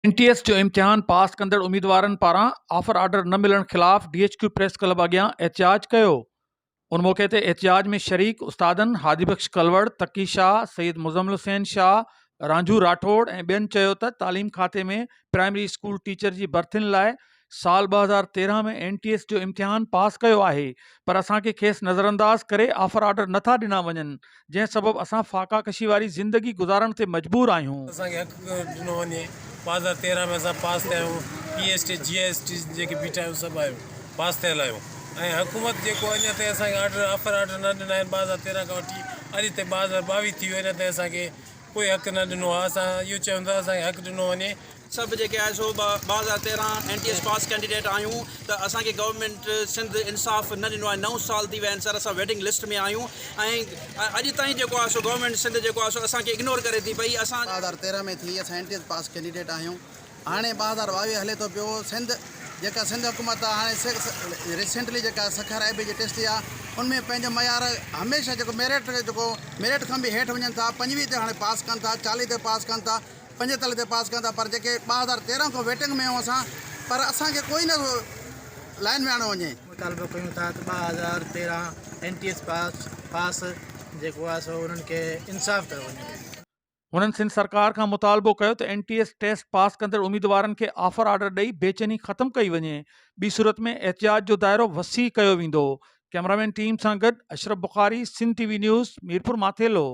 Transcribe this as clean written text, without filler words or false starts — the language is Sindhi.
اين ٽي ايس جو امتحان پاس ڪندڙ اميدوارن پاران آفر آرڊر نه ملڻ خلاف D H Q press club اڳيان احتجاج ڪيو. ان موقعي تي احتجاج ۾ شريڪ استادن هادي بخش ڪلوڙ، تقي شاهه، سيد مزمل حسين شاهه، رانجهو راٺوڙ ۽ ٻين چيو ته تعليم کاتي ۾ پرائمري اسڪول ٽيچر جي برٿين لاء سال 2013 ۾ اين ٽي ايس جو امتحان پاس ڪيو آهي پر اسان کي کيس نظرانداز ڪري آفر آرڊر نه ٿا ڏنا وڃن جنهن سبب اسان فاقا ڪشي واري زندگي گذارڻ تي مجبور آهيون. اسان کي حق ڏنو وڃي 2013 ۾ اسان پاس ٿيا آهيون P S T G S T جيڪي بيٺا آهيون سڀ آهيون پاس ٿيل آهيون ۽ حڪومت جيڪو اڃا تائين اسان کي آرڊر آفر آرڊر نه ڏنا آهن 2013 کان وٺي اڄ تائين 2022 ٿي ويو اڃا تائين اسان کي ڪوئي حق نه ڏنو آهي اسان اهو چاهيون ٿا اسان کي حق ڏنو وڃي. سڀ جيڪي آهي سو 2013 N T S pass candidate آهيون ته اسان کي گورنمينٽ سنڌ انصاف نه ڏنو آهي نو سال ٿي ويا آهن سر اسان ويٽنگ لسٽ ۾ آهيون ۽ اڄ تائين جيڪو آهي سو گورنمينٽ سنڌ جيڪو آهي سو اسان کي اگنور ڪري ٿي پئي اسان 2013 ۾ ٿي اسان N T S pass candidate آهيون هاڻي 2022 هلي ٿو پيو سنڌ جيڪا سنڌ حڪومت آهي هاڻي ريسينٽلي جيڪا سکر آء بي جي ٽيسٽ ٿي آهي ان ۾ پنهنجو معيار هميشه جيڪو ميرٽ جيڪو ميرٽ کان به هيٺ وڃن ٿا 25 تي هاڻي پاس ڪن ٿا 40 تي پاس ڪن ٿا 45 تي پاس ڪن ٿا پر جيڪي 2013 کان ويٽنگ ۾ آهيون اسان پر اسان کي ڪوئي نه ٿو لائن ۾ آڻيو وڃي. مطالبو ڪيون ٿا ته 2013 اين ٽي ايس پاس پاس جيڪو آهي سو انهن کي انصاف ڪيو وڃي. هنن سنڌ سرڪار کان مطالبو ڪيو ته N T S test pass ڪندڙ اميدوارن کي آفر آرڊر ڏئي بيچيني ختم ڪئي وڃي ٻي صورت ۾ احتجاج جو دائرو وسيع ڪيو ويندو ڪئميرامين ٽيم سان گڏ Ashraf Bukhari Sindh T V news Mirpur Mathelo.